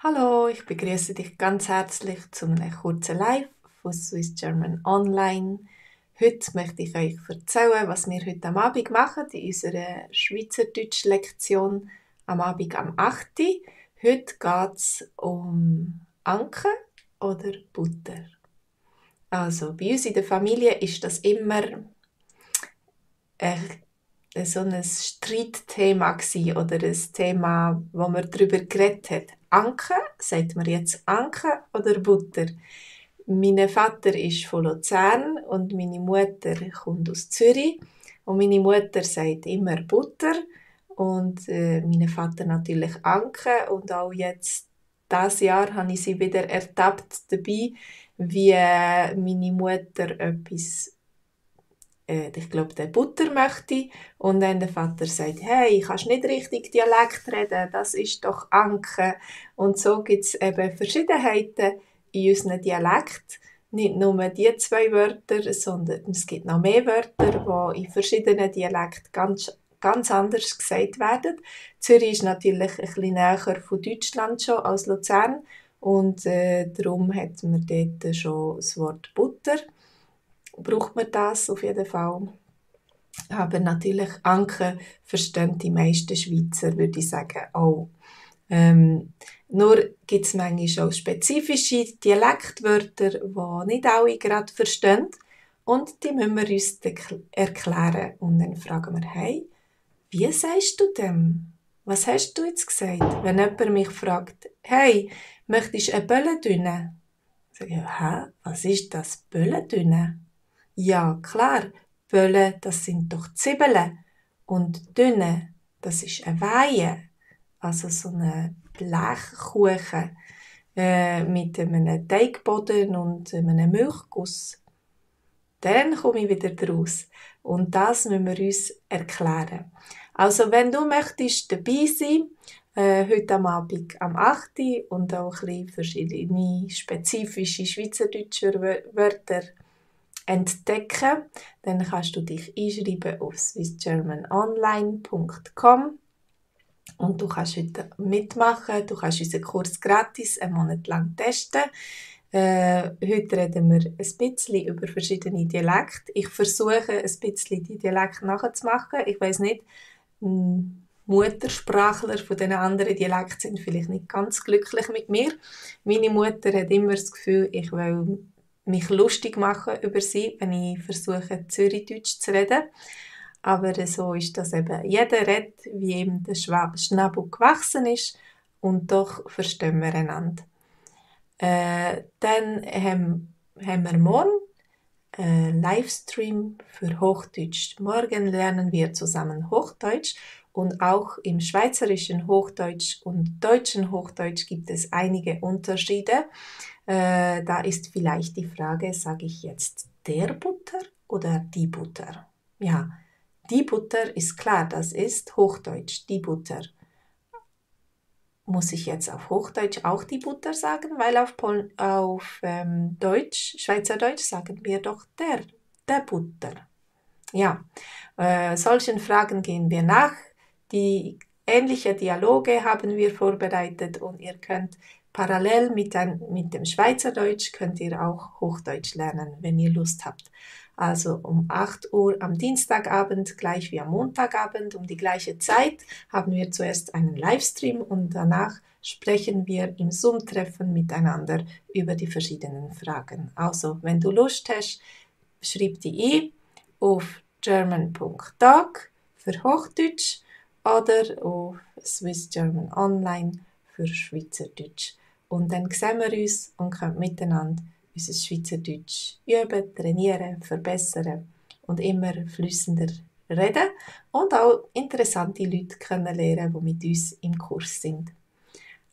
Hallo, ich begrüße dich ganz herzlich zu einem kurzen Live von Swiss German Online. Heute möchte ich euch erzählen, was wir heute am Abend machen in unserer Schweizerdeutsch-Lektion am Abend am 8. Heute geht es um Anke oder Butter. Also bei uns in der Familie ist das immer so ein Streitthema gsi oder ein Thema, wo man darüber geredet hat. Anke, sagt man jetzt Anke oder Butter? Mein Vater ist von Luzern und meine Mutter kommt aus Zürich. Und meine Mutter sagt immer Butter und mein Vater natürlich Anke. Und auch jetzt, dieses Jahr, habe ich sie wieder ertappt dabei, wie meine Mutter etwas ich glaube, der Butter möchte. Und dann der Vater sagt, hey, kannst nicht richtig Dialekt reden, das ist doch Anke. Und so gibt es eben Verschiedenheiten in unseren Dialekt. Nicht nur die zwei Wörter, sondern es gibt noch mehr Wörter, die in verschiedenen Dialekten ganz anders gesagt werden. Zürich ist natürlich ein bisschen näher von Deutschland schon als Luzern und darum hat man dort schon das Wort Butter. Braucht man das auf jeden Fall. Aber natürlich Anke verstehen die meisten Schweizer, würde ich sagen, auch. Nur gibt es manchmal auch spezifische Dialektwörter, die nicht alle gerade verstehen. Und die müssen wir uns erklären. Und dann fragen wir, hey, wie sagst du dem? Was hast du jetzt gesagt? Wenn jemand mich fragt, hey, möchtest du eine Böllendünne? Sage ich, hä, was ist das, Böllendünne? Ja, klar, Bölle, das sind doch Zwiebeln. Und Dünne, das ist eine Weihe. Also so eine Blechkuchen mit einem Teigboden und einem Milchguss. Dann komme ich wieder draus. Und das müssen wir uns erklären. Also, wenn du möchtest dabei sein, heute am Abend am 8. und auch ein bisschen verschiedene spezifische schweizerdeutsche Wörter entdecken, dann kannst du dich einschreiben auf swissgermanonline.com und du kannst heute mitmachen. Du kannst unseren Kurs gratis einen Monat lang testen. Heute reden wir ein bisschen über verschiedene Dialekte. Ich versuche ein bisschen die Dialekte nachzumachen. Ich weiß nicht, Muttersprachler von den anderen Dialekten sind vielleicht nicht ganz glücklich mit mir. Meine Mutter hat immer das Gefühl, ich will mich lustig machen über sie, wenn ich versuche, Zürichdeutsch zu reden. Aber so ist das eben. Jeder redet, wie ihm der Schnabel gewachsen ist und doch verstehen wir einander. Dann haben wir morgen einen Livestream für Hochdeutsch. Morgen lernen wir zusammen Hochdeutsch und auch im schweizerischen Hochdeutsch und deutschen Hochdeutsch gibt es einige Unterschiede. Da ist vielleicht die Frage, sage ich jetzt der Butter oder die Butter? Ja, die Butter ist klar, das ist Hochdeutsch, die Butter. Muss ich jetzt auf Hochdeutsch auch die Butter sagen? Weil auf Deutsch, Schweizerdeutsch sagen wir doch der Butter. Ja, solchen Fragen gehen wir nach. Die ähnliche Dialoge haben wir vorbereitet und ihr könnt parallel mit dem Schweizerdeutsch könnt ihr auch Hochdeutsch lernen, wenn ihr Lust habt. Also um 8 Uhr am Dienstagabend, gleich wie am Montagabend, um die gleiche Zeit, haben wir zuerst einen Livestream und danach sprechen wir im Zoom-Treffen miteinander über die verschiedenen Fragen. Also, wenn du Lust hast, schreib die auf german.tag für Hochdeutsch oder auf Swiss German Online für Schweizerdeutsch. Und dann sehen wir uns und können miteinander unser Schweizerdeutsch üben, trainieren, verbessern und immer flüssender reden und auch interessante Leute kennenlernen, die mit uns im Kurs sind.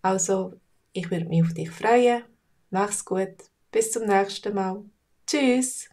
Also, ich würde mich auf dich freuen. Mach's gut. Bis zum nächsten Mal. Tschüss.